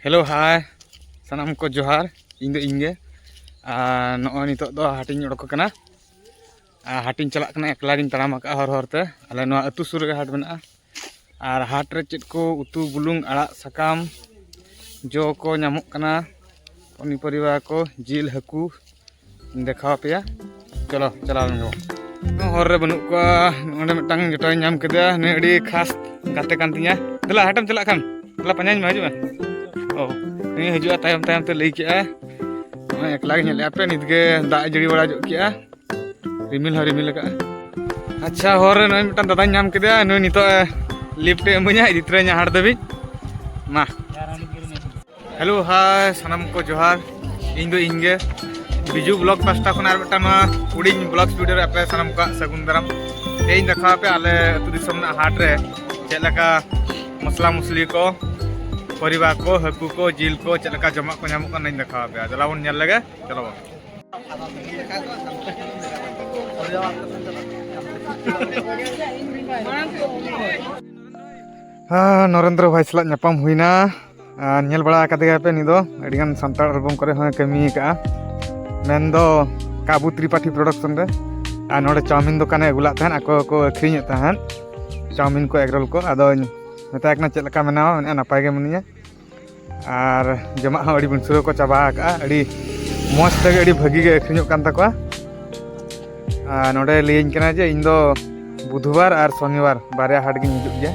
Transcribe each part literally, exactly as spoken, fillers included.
Hello, ᱦᱟᱭ, ᱥᱟᱱᱟᱢ ᱠᱚ ᱡᱚᱦᱟᱨ᱾ ᱤᱧ ᱫᱚ ᱤᱧ ᱜᱮ᱾ ᱟᱨ ᱱᱚᱜᱼᱚᱭ ᱱᱤᱛᱚᱜ ᱫᱚ ᱦᱟᱴᱤᱧ ᱚᱰᱚᱠ ᱟᱠᱟᱱᱟ᱾ ᱟᱨ ᱦᱟᱴᱤᱧ ᱪᱟᱞᱟᱜ ᱠᱟᱱᱟ, ᱮᱠᱞᱟ ᱜᱤᱧ ᱛᱟᱲᱟᱢ ᱟᱠᱟᱫᱼᱟ ᱦᱚᱨ ᱦᱚᱨ ᱛᱮ᱾ ᱟᱞᱮ ᱱᱚᱣᱟ ᱟᱹᱛᱩ ᱥᱩᱨ ᱨᱮᱜᱮ ᱦᱟᱴ ᱢᱮᱱᱟᱜᱼᱟ᱾ ᱟᱨ ᱦᱟᱴ ᱨᱮ ᱪᱮᱫ ᱠᱚ ᱩᱛᱩ, ᱵᱩᱞᱩᱝ, ᱟᱲᱟᱜ, ᱥᱟᱠᱟᱢ, ᱡᱚ ᱠᱚ ᱧᱟᱢᱚᱜ ᱠᱟᱱᱟ, ᱯᱚᱱᱤᱯᱚᱨᱤᱵᱟ ᱠᱚ, ᱡᱤᱞ, ᱦᱟᱹᱠᱩ, ᱤᱧ ᱫᱮᱠᱷᱟᱣ ᱟᱯᱮᱭᱟ᱾ ᱪᱚᱞᱚ, ᱪᱟᱞᱟᱣ ᱞᱮᱱ ᱜᱮᱵᱚᱱ᱾ ᱦᱚᱨ ᱨᱮ ᱵᱟᱹᱱᱩᱜ ᱠᱚᱣᱟ᱾ ᱱᱚᱰᱮ ᱢᱤᱫᱴᱟᱝ ᱡᱚᱴᱟᱣᱤᱧ ᱧᱟᱢ ᱠᱮᱫᱮᱭᱟ, ᱱᱩᱭ ᱟᱹᱰᱤ ᱠᱷᱟᱥ ᱜᱟᱛᱮ ᱠᱟᱱ ᱛᱤᱧᱟ᱾ ᱫᱮᱞᱟ, ᱦᱟᱴᱮᱢ ᱪᱟᱞᱟᱜ ᱠᱷᱟᱱ ᱫᱮᱞᱟ, ᱯᱟᱸᱡᱟᱧ ᱢᱮ, ᱦᱤᱡᱩᱜ ᱢᱮ᱾ ᱚ, ᱱᱩᱭ ᱦᱤᱡᱩᱜᱼᱟ ᱛᱟᱭᱚᱢ ᱛᱟᱭᱚᱢ ᱛᱮ, ᱞᱟᱹᱭ ᱠᱮᱜᱼᱟ᱾ ᱱᱚᱜᱼᱚᱭ ᱮᱠᱞᱟ ᱜᱮ ᱧᱮᱞᱮᱫᱼᱟ ᱯᱮ, ᱱᱤᱛ ᱜᱮ ᱫᱟᱜ ᱮ ᱡᱟᱹᱲᱤ ᱵᱟᱲᱟ ᱧᱚᱜ ᱠᱮᱜᱼᱟ, ᱨᱤᱢᱤᱞ ᱦᱚᱸ ᱨᱤᱢᱤᱞ ᱟᱠᱟᱜᱼᱟ᱾ ᱟᱪᱪᱷᱟ, ᱦᱚᱨ ᱨᱮ ᱱᱚᱜᱼᱚᱭ ᱢᱤᱫᱴᱟᱝ ᱫᱟᱫᱟᱧ ᱧᱟᱢ ᱠᱮᱫᱮᱭᱟ, ᱱᱩᱭ ᱱᱤᱛᱚᱜ ᱮ ᱞᱤᱯᱷᱴ ᱮ ᱤᱢᱟᱹᱧᱟ, ᱤᱫᱤ ᱛᱚᱨᱟᱧᱟ ᱦᱟᱴ ᱫᱷᱟᱹᱵᱤᱡ᱾ ᱢᱟ᱾ ᱦᱮᱞᱳ, ᱦᱟᱭ, ᱥᱟᱱᱟᱢ ᱠᱚ ᱡᱚᱦᱟᱨ᱾ ᱤᱧ ᱫᱚ ᱤᱧ ᱜᱮ᱾ ᱵᱤᱡᱩ ᱵᱞᱚᱜ ᱯᱟᱥᱴᱟ ᱠᱷᱚᱱ ᱟᱨ ᱢᱤᱫᱴᱟᱝ ᱱᱚᱣᱟ ᱦᱩᱰᱤᱧ ᱵᱞᱚᱜ ᱥᱴᱩᱰᱤᱭᱳ ᱨᱮ ᱟᱯᱮ ᱥᱟᱱᱟᱢ ᱠᱚᱣᱟᱜ ᱥᱟᱹᱜᱩᱱ ᱫᱟᱨᱟᱢ᱾ ᱛᱮᱦᱮᱧ ᱫᱮᱠᱷᱟᱣ ᱟᱯᱮ ᱟᱞᱮ ᱟᱹᱛᱩ ᱫᱤᱥᱚᱢ ᱨᱮᱱᱟᱜ ᱦᱟᱴ ᱨᱮ ᱪᱮᱫ ᱞᱮᱠᱟ ᱢᱚᱥᱞᱟ ᱢᱚᱥᱞᱤ ᱠᱚ, ᱯᱚᱨᱤᱵᱟ ᱠᱚ, ᱦᱟᱹᱠᱩ ᱠᱚ, ᱡᱤᱞ ᱠᱚ, ᱪᱮᱫ ᱞᱮᱠᱟ ᱡᱚᱢᱟᱜ ᱠᱚ ᱧᱟᱢᱚᱜ ᱠᱟᱱᱟ, ᱤᱧ ᱫᱮᱠᱷᱟᱣ ᱟᱯᱮᱭᱟ᱾ ᱪᱟᱞᱟᱣ ᱵᱚᱱ ᱧᱮᱞ ᱞᱮᱜᱮ, ᱪᱚᱞᱚ ᱵᱚᱱ᱾ ᱦᱮᱸ, ᱱᱚᱨᱮᱱᱫᱨᱚ ᱵᱷᱟᱭ ᱥᱟᱞᱟᱜ ᱧᱟᱯᱟᱢ ᱦᱩᱭᱱᱟ᱾ ᱟᱨ ᱧᱮᱞ ᱵᱟᱲᱟ ᱟᱠᱟᱫᱮ ᱜᱮᱭᱟ ᱯᱮ, ᱩᱱᱤ ᱫᱚ ᱟᱹᱰᱤᱜᱟᱱ ᱥᱟᱱᱛᱟᱲ ᱟᱞᱵᱚᱢ ᱠᱚᱨᱮ ᱦᱚᱸᱭ ᱠᱟᱹᱢᱤ ᱟᱠᱟᱫᱼᱟ᱾ ᱢᱮᱱᱫᱚ ᱠᱟᱵᱩ ᱛᱨᱤᱯᱟᱴᱷᱤ ᱯᱨᱚᱰᱟᱠᱥᱚᱱ ᱨᱮ᱾ ᱟᱨ ᱱᱚᱰᱮ ᱪᱟᱣᱢᱤᱱ ᱫᱚᱠᱟᱱᱮ ᱟᱹᱜᱩ ᱞᱮᱫ ᱛᱟᱦᱮᱸᱫ, ᱟᱠᱚ ᱠᱚ ᱟᱹᱠᱷᱨᱤᱧᱮᱫ ᱛᱟᱦᱮᱸᱫ ᱪᱟᱣᱢᱤᱱ ᱠᱚ, ᱮᱜᱽᱨᱳᱞ ᱠᱚ᱾ ᱟᱫᱚᱧ ᱢᱮᱛᱟᱭ ᱠᱟᱱᱟ, "ᱪᱮᱫ ᱞᱮᱠᱟ ᱢᱮᱱᱟᱢᱟ?" ᱢᱮᱱᱮᱫᱼᱟ, "ᱱᱟᱯᱟᱭ ᱜᱮ ᱢᱤᱱᱟᱹᱧᱟ᱾" ᱟᱨ ᱡᱚᱢᱟᱜ ᱦᱚᱸ ᱟᱹᱰᱤ ᱵᱩᱱᱥᱩᱨ ᱠᱚ ᱪᱟᱵᱟ ᱟᱠᱟᱫᱼᱟ, ᱟᱹᱰᱤ ᱢᱚᱡᱽ ᱛᱮᱜᱮ ᱟᱹᱰᱤ ᱵᱷᱟᱹᱜᱤ ᱜᱮ ᱟᱹᱠᱷᱨᱤᱧᱚᱜ ᱠᱟᱱ ᱛᱟᱠᱚᱣᱟ᱾ ᱟᱨ ᱱᱚᱰᱮ ᱞᱟᱹᱭᱟᱹᱧ ᱠᱟᱱᱟ ᱡᱮ ᱤᱧ ᱫᱚ ᱵᱩᱫᱷᱵᱟᱨ ᱟᱨ ᱥᱚᱱᱤᱵᱟᱨ ᱵᱟᱨᱭᱟ ᱦᱟᱴ ᱜᱤᱧ ᱦᱤᱡᱩᱜ ᱜᱮᱭᱟ᱾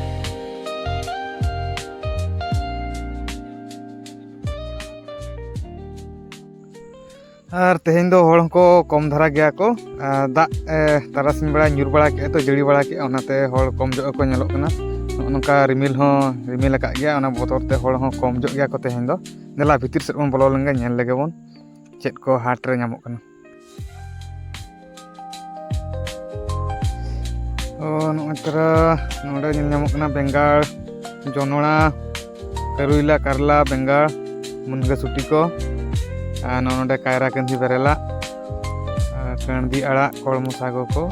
ᱟᱨ ᱛᱮᱦᱮᱧ ᱫᱚ ᱦᱚᱲ ᱦᱚᱸᱠᱚ ᱠᱚᱢ ᱫᱷᱟᱨᱟ ᱜᱮᱭᱟ ᱠᱚ᱾ ᱟᱨ ᱫᱟᱜ, ᱮ, ᱛᱟᱨᱟᱥᱤᱧ ᱵᱮᱲᱟ ᱧᱩᱨ ᱵᱟᱲᱟ ᱠᱮᱫᱼᱟ ᱛᱚ, ᱡᱟᱹᱲᱤ ᱵᱟᱲᱟ ᱠᱮᱫᱼᱟ, ᱚᱱᱟᱛᱮ ᱦᱚᱲ ᱠᱚᱢ ᱧᱚᱜ ᱜᱮᱠᱚ ᱧᱮᱞᱚᱜ ᱠᱟᱱᱟ᱾ ᱱᱚᱜᱼᱚ ᱱᱚᱝᱠᱟ ᱨᱤᱢᱤᱞ ᱦᱚᱸ ᱨᱤᱢᱤᱞ ᱟᱠᱟᱫ ᱜᱮᱭᱟ, ᱚᱱᱟ ᱵᱚᱛᱚᱨ ᱛᱮ ᱦᱚᱲ ᱦᱚᱸ ᱠᱚᱢ ᱧᱚᱜ ᱜᱮᱭᱟ ᱠᱚ ᱛᱮᱦᱮᱧ ᱫᱚ᱾ ᱫᱮᱞᱟ, ᱵᱷᱤᱛᱤᱨ ᱥᱮᱫ ᱵᱚᱱ ᱵᱚᱞᱚ ᱞᱮᱱ ᱜᱮ, ᱧᱮᱞ ᱞᱮᱜᱮ ᱵᱚᱱ ᱪᱮᱫ ᱠᱚ ᱦᱟᱴ ᱨᱮ ᱧᱟᱢᱚᱜ ᱠᱟᱱᱟ᱾ ᱚ, ᱱᱚᱜᱼᱚᱭ ᱛᱚᱨᱟ ᱱᱚᱰᱮ ᱧᱮᱞ ᱧᱟᱢᱚᱜ ᱠᱟᱱᱟ ᱵᱮᱸᱜᱟᱲ, ᱡᱚᱱᱚᱲᱟ, ᱠᱟᱹᱨᱩᱭᱞᱟ, ᱠᱟᱨᱞᱟ, ᱵᱮᱸᱜᱟᱲ, ᱢᱩᱱᱜᱟᱹ ᱥᱩᱴᱤ ᱠᱚ, ᱟᱨ ᱱᱚᱜᱼᱚ ᱱᱚᱰᱮ ᱠᱟᱭᱨᱟ ᱠᱟᱹᱱᱫᱷᱤ ᱵᱮᱨᱮᱞᱟᱜ, ᱟᱨ ᱠᱟᱹᱬᱫᱤ ᱟᱲᱟᱜ, ᱠᱚᱲᱢᱚ ᱥᱟᱜᱚ ᱠᱚ᱾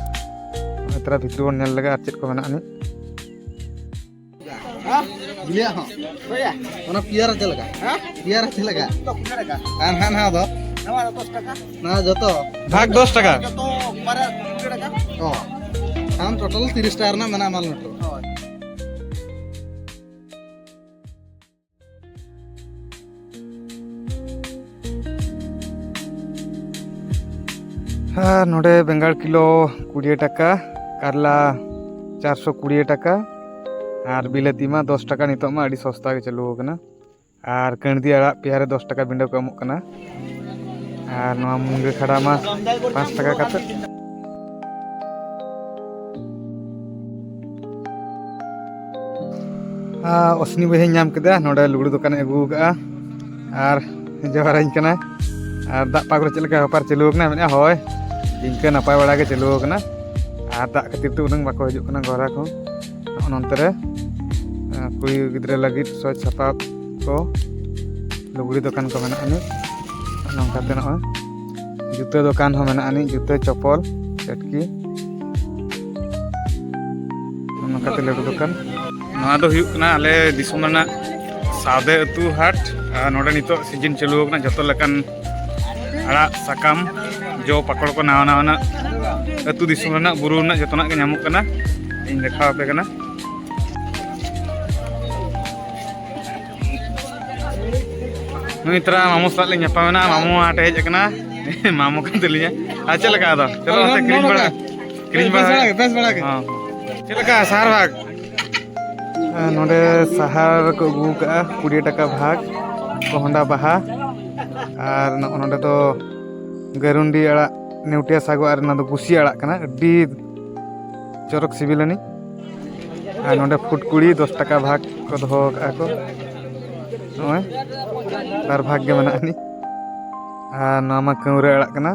ᱱᱚᱜᱼᱚᱭ ᱛᱚᱨᱟ ᱵᱷᱤᱛᱨᱤ ᱵᱚᱱ ᱧᱮᱞ ᱞᱮᱜᱮ ᱟᱨ ᱪᱮᱫ ᱠᱚ ᱢᱮᱱᱟᱜ ᱟᱹᱱᱤᱡ᱾ ᱤᱭᱟᱹ ᱦᱚᱸ᱾ ᱚᱱᱟ ᱯᱮᱭᱟᱨᱟ ᱪᱮᱫ ᱞᱮᱠᱟ? ᱦᱮᱸ? ᱯᱮᱭᱟᱨᱟ ᱪᱮᱫ ᱞᱮᱠᱟ? ᱫᱚ ᱠᱩᱲᱤ ᱴᱟᱠᱟ᱾ ᱟᱨ ᱦᱟᱸᱜ ᱱᱟᱣᱟ ᱫᱚ? ᱱᱟᱣᱟ ᱫᱚ ᱫᱚᱥ ᱴᱟᱠᱟ᱾ ᱱᱚᱣᱟ ᱡᱚᱛᱚ? ᱵᱷᱟᱜᱽ ᱫᱚᱥ ᱴᱟᱠᱟ᱾ ᱡᱚᱛᱚ ᱵᱟᱨᱭᱟ ᱠᱩᱲᱤ ᱴᱟᱠᱟ᱾ ᱚ᱾ ᱟᱢ ᱴᱳᱴᱟᱞ ᱛᱤᱨᱤᱥ ᱴᱟᱠᱟ ᱨᱮᱱᱟᱜ ᱢᱮᱱᱟᱜᱼᱟ ᱢᱟᱞ ᱢᱤᱴᱨᱚ᱾ ᱦᱳᱭ᱾ ᱟᱨ ᱱᱚᱰᱮ ᱵᱮᱸᱜᱟᱲ ᱠᱤᱞᱳ ᱠᱩᱲᱤ ᱴᱟᱠᱟ, ᱠᱟᱨᱞᱟ ᱪᱟᱨᱥᱚ ᱠᱩᱲᱤ ᱴᱟᱠᱟ, ᱟᱨ ᱵᱤᱞᱟᱹᱛᱤ ᱢᱟ ᱫᱚᱥ ᱴᱟᱠᱟ, ᱱᱤᱛᱚᱜ ᱢᱟ ᱟᱹᱰᱤ ᱥᱚᱥᱛᱟ ᱜᱮ ᱪᱟᱹᱞᱩ ᱟᱠᱟᱱᱟ᱾ ᱟᱨ ᱠᱟᱹᱬᱫᱤ ᱟᱲᱟᱜ ᱯᱮᱭᱟ ᱨᱮ ᱫᱚᱥ ᱴᱟᱠᱟ ᱵᱤᱸᱰᱟᱹ ᱠᱚ ᱮᱢᱚᱜ ᱠᱟᱱᱟ᱾ ᱟᱨ ᱱᱚᱣᱟ ᱢᱩᱱᱜᱟᱹ ᱠᱷᱟᱰᱟ ᱢᱟ ᱯᱟᱸᱪ ᱴᱟᱠᱟ ᱠᱟᱛᱮ᱾ ᱟᱨ ᱚᱥᱱᱤ ᱵᱟᱹᱭᱦᱟᱹᱧ ᱧᱟᱢ ᱠᱮᱫᱟ, ᱱᱚᱰᱮ ᱞᱩᱜᱽᱲᱤ ᱫᱚᱠᱟᱱᱮ ᱟᱹᱜᱩ ᱟᱠᱟᱫᱼᱟ ᱟᱨ ᱡᱚᱦᱟᱨᱟᱹᱧ ᱠᱟᱱᱟ᱾ ᱟᱨ ᱫᱟᱜ ᱯᱟᱠ ᱨᱮ ᱪᱮᱫ ᱞᱮᱠᱟ ᱵᱮᱯᱟᱨ ᱪᱟᱹᱞᱩ ᱟᱠᱟᱱᱟ? ᱢᱮᱱᱮᱫᱼᱟ, ᱦᱳᱭ, ᱤᱱᱠᱟᱹ ᱱᱟᱯᱟᱭ ᱵᱟᱲᱟ ᱜᱮ ᱪᱟᱹᱞᱩ ᱟᱠᱟᱱᱟ᱾ ᱟᱨ ᱫᱟᱜ ᱠᱷᱟᱹᱛᱤᱨ ᱛᱮ ᱩᱱᱟᱹᱝ ᱵᱟᱠᱚ ᱦᱤᱡᱩᱜ ᱠᱟᱱᱟ ᱜᱚᱦᱨᱟᱠ ᱦᱚᱸ᱾ ᱱᱚᱜᱼᱚ ᱱᱚᱱᱛᱮ ᱨᱮ, ᱟᱸ, ᱠᱩᱲᱤ ᱜᱤᱫᱽᱨᱟᱹ ᱞᱟᱹᱜᱤᱫ ᱥᱚᱡᱽ ᱥᱟᱯᱟᱵ ᱠᱚ, ᱞᱩᱜᱽᱲᱤ ᱫᱚᱠᱟᱱ ᱠᱚ ᱢᱮᱱᱟᱜ ᱟᱹᱱᱤᱡ᱾ ᱱᱚᱝᱠᱟᱛᱮ ᱱᱚᱜᱼᱚᱭ ᱡᱩᱛᱟᱹ ᱫᱚᱠᱟᱱ ᱦᱚᱸ ᱢᱮᱱᱟᱜ ᱟᱹᱱᱤᱡ, ᱡᱩᱛᱟᱹ, ᱪᱚᱯᱚᱞ, ᱪᱟᱹᱴᱠᱤ᱾ ᱱᱚᱝᱠᱟᱛᱮ ᱞᱟᱹᱰᱩ ᱫᱚᱠᱟᱱ᱾ ᱱᱚᱣᱟ ᱫᱚ ᱦᱩᱭᱩᱜ ᱠᱟᱱᱟ ᱟᱞᱮ ᱫᱤᱥᱚᱢ ᱨᱮᱱᱟᱜ ᱥᱟᱶᱫᱮ ᱟᱹᱛᱩ ᱦᱟᱴ᱾ ᱟᱨ ᱱᱚᱰᱮ ᱱᱤᱛᱚᱜ ᱥᱤᱡᱤᱱ ᱪᱟᱹᱞᱩ ᱟᱠᱟᱱᱟ, ᱡᱚᱛᱚ ᱞᱮᱠᱟᱱ ᱟᱲᱟᱜ ᱥᱟᱠᱟᱢ, ᱡᱚ ᱯᱟᱠᱚᱲ ᱠᱚ, ᱱᱟᱣᱟ ᱱᱟᱣᱟᱱᱟᱜ ᱟᱹᱛᱩ ᱫᱤᱥᱚᱢ ᱨᱮᱱᱟᱜ, ᱵᱩᱨᱩ ᱨᱮᱱᱟᱜ ᱡᱚᱛᱚᱱᱟᱜ ᱜᱮ ᱧᱟᱢᱚᱜ ᱠᱟᱱᱟ᱾ ᱤᱧ ᱫᱮᱠᱷᱟᱣ ᱟᱯᱮ ᱠᱟᱱᱟ᱾ ᱱᱩᱭ ᱛᱟᱨᱟ ᱢᱟᱢᱩ ᱥᱟᱞᱟᱜ ᱞᱤᱧ ᱧᱟᱯᱟᱢ ᱮᱱᱟ᱾ ᱢᱟᱢᱩ ᱦᱟᱴᱮ ᱦᱮᱡ ᱟᱠᱟᱱᱟ᱾ ᱢᱟᱢᱩ ᱠᱟᱱ ᱛᱟᱹᱞᱤᱧᱟ᱾ ᱟᱨ ᱪᱮᱫ ᱞᱮᱠᱟ ᱟᱫᱚ? ᱪᱚᱞᱚ, ᱦᱳᱭ, ᱚᱱᱛᱮ ᱢᱟᱢᱩ ᱠᱤᱨᱤᱧ ᱵᱟᱲᱟ, ᱞᱮᱠᱟ᱾ ᱠᱤᱨᱤᱧ ᱵᱮᱥ ᱵᱟᱲᱟ᱾ ᱵᱟᱲᱟ ᱜᱮ, ᱵᱮᱥ ᱵᱟᱲᱟ ᱜᱮ᱾ ᱦᱚᱸ᱾ ᱪᱮᱫ ᱞᱮᱠᱟ ᱥᱟᱦᱟᱨ ᱵᱷᱟᱜᱽ? ᱟᱨ ᱱᱚᱰᱮ ᱥᱟᱦᱟᱨ ᱠᱚ ᱟᱹᱜᱩ ᱠᱟᱜᱼᱟ, ᱠᱩᱲᱤ ᱴᱟᱠᱟ ᱵᱷᱟᱜᱽ, ᱠᱚᱦᱚᱸᱰᱟ ᱵᱟᱦᱟ, ᱟᱨ ᱱᱚᱜᱼᱚ ᱱᱚᱰᱮ ᱫᱚ ᱜᱟᱹᱨᱩᱱᱰᱤ ᱟᱲᱟᱜ, ᱱᱮᱣᱴᱤᱭᱟ ᱥᱟᱜᱚ, ᱟᱨ ᱚᱱᱟ ᱫᱚ ᱵᱩᱥᱤ ᱟᱲᱟᱜ ᱠᱟᱱᱟ, ᱟᱹᱰᱤ ᱪᱚᱨᱚᱠ ᱥᱤᱵᱤᱞ ᱟᱹᱱᱤᱡ᱾ ᱟᱨ ᱱᱚᱰᱮ ᱯᱷᱩᱴᱠᱩᱲᱤ ᱫᱚᱥ ᱴᱟᱠᱟ ᱵᱷᱟᱜᱽ ᱠᱚ ᱫᱚᱦᱚ ᱠᱟᱜᱼᱟ ᱠᱚ, ᱱᱚᱜᱼᱚᱭ ᱵᱟᱨ ᱵᱷᱟᱜᱽ ᱜᱮ ᱢᱮᱱᱟᱜ ᱟᱹᱱᱤᱡ᱾ ᱟᱨ ᱱᱚᱣᱟ ᱢᱟ ᱠᱟᱹᱣᱨᱟᱹ ᱟᱲᱟᱜ ᱠᱟᱱᱟ,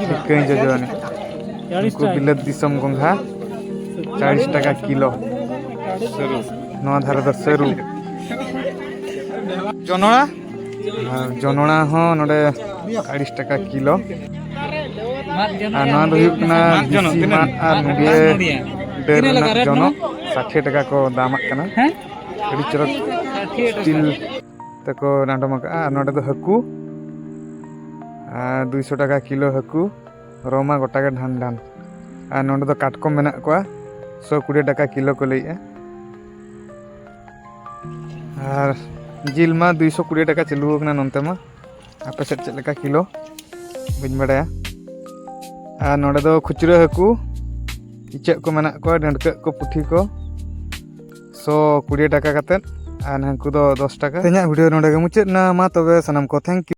ᱴᱷᱤᱠᱟᱹᱧ ᱡᱚᱡᱚ ᱟᱹᱱᱤᱡ᱾ ᱪᱟᱞᱤᱥ ᱩᱱᱠᱩ ᱴᱟᱠᱟ᱾ ᱵᱤᱞᱟᱹᱛ ᱫᱤᱥᱚᱢ ᱜᱚᱸᱜᱷᱟ, ᱪᱟᱞᱤᱥ ᱴᱟᱠᱟ ᱠᱤᱞᱳ᱾ ᱱᱚᱣᱟ ᱫᱷᱟᱨᱮ ᱫᱚ ᱥᱟᱹᱨᱩ᱾ ᱡᱚᱱᱚᱲᱟ? ᱟᱨ ᱡᱚᱱᱚᱲᱟ ᱦᱚᱸ ᱱᱚᱰᱮ ᱪᱟᱞᱤᱥ ᱴᱟᱠᱟ ᱠᱤᱞᱳ᱾ ᱟᱨ ᱱᱚᱣᱟ ᱫᱚ ᱦᱩᱭᱩᱜ ᱠᱟᱱᱟ ᱢᱟᱫ ᱡᱚᱱᱚᱜ ᱫᱮᱥᱤ ᱛᱤᱱᱟᱹᱜ? ᱢᱟᱫ ᱟᱨ ᱢᱟᱫ ᱱᱚᱰᱮ ᱱᱚᱰᱮᱭᱟ᱾ ᱰᱟᱹᱨ ᱛᱤᱱᱟᱹᱜ ᱞᱟᱜᱟᱜ ᱨᱮᱱᱟᱜ ᱨᱮᱴ ᱡᱚᱱᱚᱜ, ᱢᱮᱱᱟᱜᱼᱟ? ᱥᱟᱴᱷᱮ ᱴᱟᱠᱟ ᱠᱚ ᱫᱟᱢᱟᱜ ᱠᱟᱱᱟ᱾ ᱦᱮᱸ? ᱟᱹᱰᱤ ᱪᱚᱨᱚᱠ ᱥᱴᱤᱞ ᱛᱮᱠᱚ ᱰᱟᱸᱰᱚᱢ ᱟᱠᱟᱫᱼᱟ᱾ ᱟᱨ ᱱᱚᱰᱮ ᱫᱚ ᱦᱟᱹᱠᱩ, ᱟᱨ ᱫᱩᱭᱥᱚ ᱴᱟᱠᱟ ᱠᱤᱞᱳ ᱦᱟᱹᱠᱩ, ᱨᱚ ᱢᱟ ᱜᱚᱴᱟ ᱜᱮ ᱰᱷᱟᱱ ᱰᱷᱟᱱ᱾ ᱟᱨ ᱱᱚᱰᱮ ᱫᱚ ᱠᱟᱴᱠᱚᱢ ᱢᱮᱱᱟᱜ ᱠᱚᱣᱟ, ᱥᱚ ᱠᱩᱲᱤ ᱴᱟᱠᱟ ᱠᱤᱞᱳ ᱠᱚ ᱞᱟᱹᱭᱮᱜᱼᱟ᱾ ᱟᱨ ᱡᱤᱞ ᱢᱟ ᱫᱩᱭᱥᱚ ᱠᱩᱲᱤ ᱴᱟᱠᱟ ᱪᱟᱹᱞᱩ ᱟᱠᱟᱱᱟ ᱱᱚᱱᱛᱮ ᱢᱟ᱾ ᱟᱯᱮ ᱥᱮᱫ ᱪᱮᱫ ᱞᱮᱠᱟ ᱠᱤᱞᱳ ᱵᱟᱹᱧ ᱵᱟᱲᱟᱭᱟ᱾ ᱟᱨ ᱱᱚᱰᱮ ᱫᱚ ᱠᱷᱩᱪᱨᱟᱹ ᱦᱟᱹᱠᱩ, ᱤᱪᱟᱹᱜ ᱠᱚ ᱢᱮᱱᱟᱜ ᱠᱚᱣᱟ, ᱰᱟᱹᱲᱠᱟᱹᱜ ᱠᱚ, ᱯᱩᱴᱷᱤ ᱠᱚ, ᱥᱚ ᱠᱩᱲᱤ ᱴᱟᱠᱟ ᱠᱟᱛᱮᱫ, ᱟᱨ ᱦᱟᱹᱠᱩ ᱫᱚ ᱫᱚᱥ ᱴᱟᱠᱟ᱾ ᱛᱮᱦᱮᱧᱟᱜ ᱵᱷᱤᱰᱤᱭᱳ ᱱᱚᱰᱮ ᱜᱮ ᱢᱩᱪᱟᱹᱫ ᱮᱱᱟ᱾ ᱢᱟ ᱛᱚᱵᱮ ᱥᱟᱱᱟᱢ ᱠᱚ thank you᱾